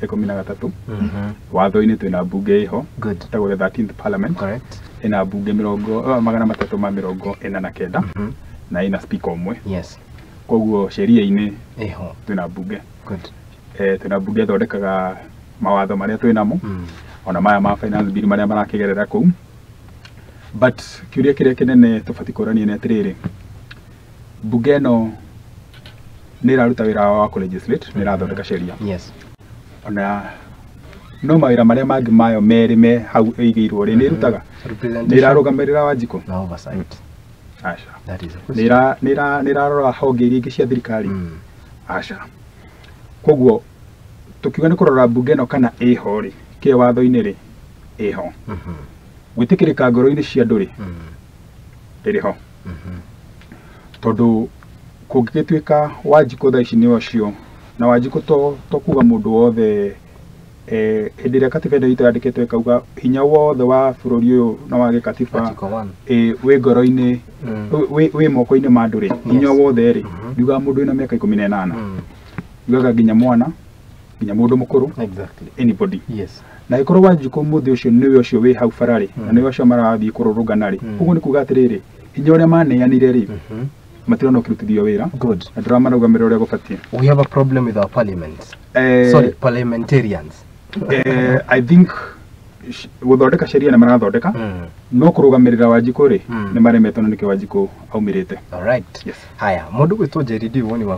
13. Watho-inĩ twĩna mbunge ĩho ĩtagwo the 13th parliament. Ĩna mbunge mĩrongo 349 na ĩna speaker ũmwe. Koguo sheria-inĩ ĩho twĩna mbunge. Good. Twĩna mbunge ĩthondekaga mawatho marĩa twĩnamo, ona maya ma finance bill marĩa marakĩgerera kũu. But kĩũria kĩrĩa kĩnene tũbatiĩ kũrania nĩ atĩrĩrĩ, mbunge ĩno nĩ ĩraruta wĩra wa kũ-legislate, nĩ ĩrathondeka sheria, ona no mawĩra marĩa mangĩ mayo merĩ me hau ĩigĩirwo rĩ, nĩ ĩrutaga? Nĩ Representation ĩrarũgamĩrĩra Wanjikũ? Na oversight. Aca. That is a Nĩ question. ĩra- nĩ ĩrarora honge iria ingĩ cia thirikari? Aca. Koguo tũkiuga nĩ kũrora mbunge ĩno kana ĩho rĩ, kĩ watho-inĩ rĩ, ĩho. Gwĩtĩkĩrĩka ngoro-inĩ cia andũ rĩ, ĩrĩ ho, tondũ kũngĩgĩtuĩka Wanjikũ thaa ici nĩ ũcio na Wanjikũ to kuga mũndũ wothe, hĩndĩ ĩrĩa katiba ĩno itũ yandĩkĩtwo ĩkauga hinya wothe wa bũrũri ũyũ na wa gĩkatiba Article 1. Wĩ ngoro-inĩ, wĩ moko-inĩ ma andũ rĩ, hinya wothe rĩ, ndiugaga mũndũ wĩna mĩaka 18, ndiugaga nginya mwana, nginya mũndũ mũkũrũ, anybody. Na ĩkorwo Wanjikũ mũthĩ ũcio nĩwe ũcio wĩ hau bara rĩ, na nĩwe ũcio marathiĩ kũrũrũngana rĩ, ũguo nĩ kuga atĩrĩrĩ, hinya ũrĩa maneanire rĩ, matirona ũkĩrutithio wĩra na ndũramarũgamĩrĩra ũrĩa gũbatiĩ. We have a problem with our parliament. Sorry, parliamentarians. I think gũthondeka sheria nĩ marathondeka, no kũrũgamĩrĩra Wanjikũ rĩ, nĩ maremetwo, na nĩkĩo Wanjikũ aumĩrĩte. All right. Yes. Haya, mũndũ gwĩtwo Jerry D, woni waku?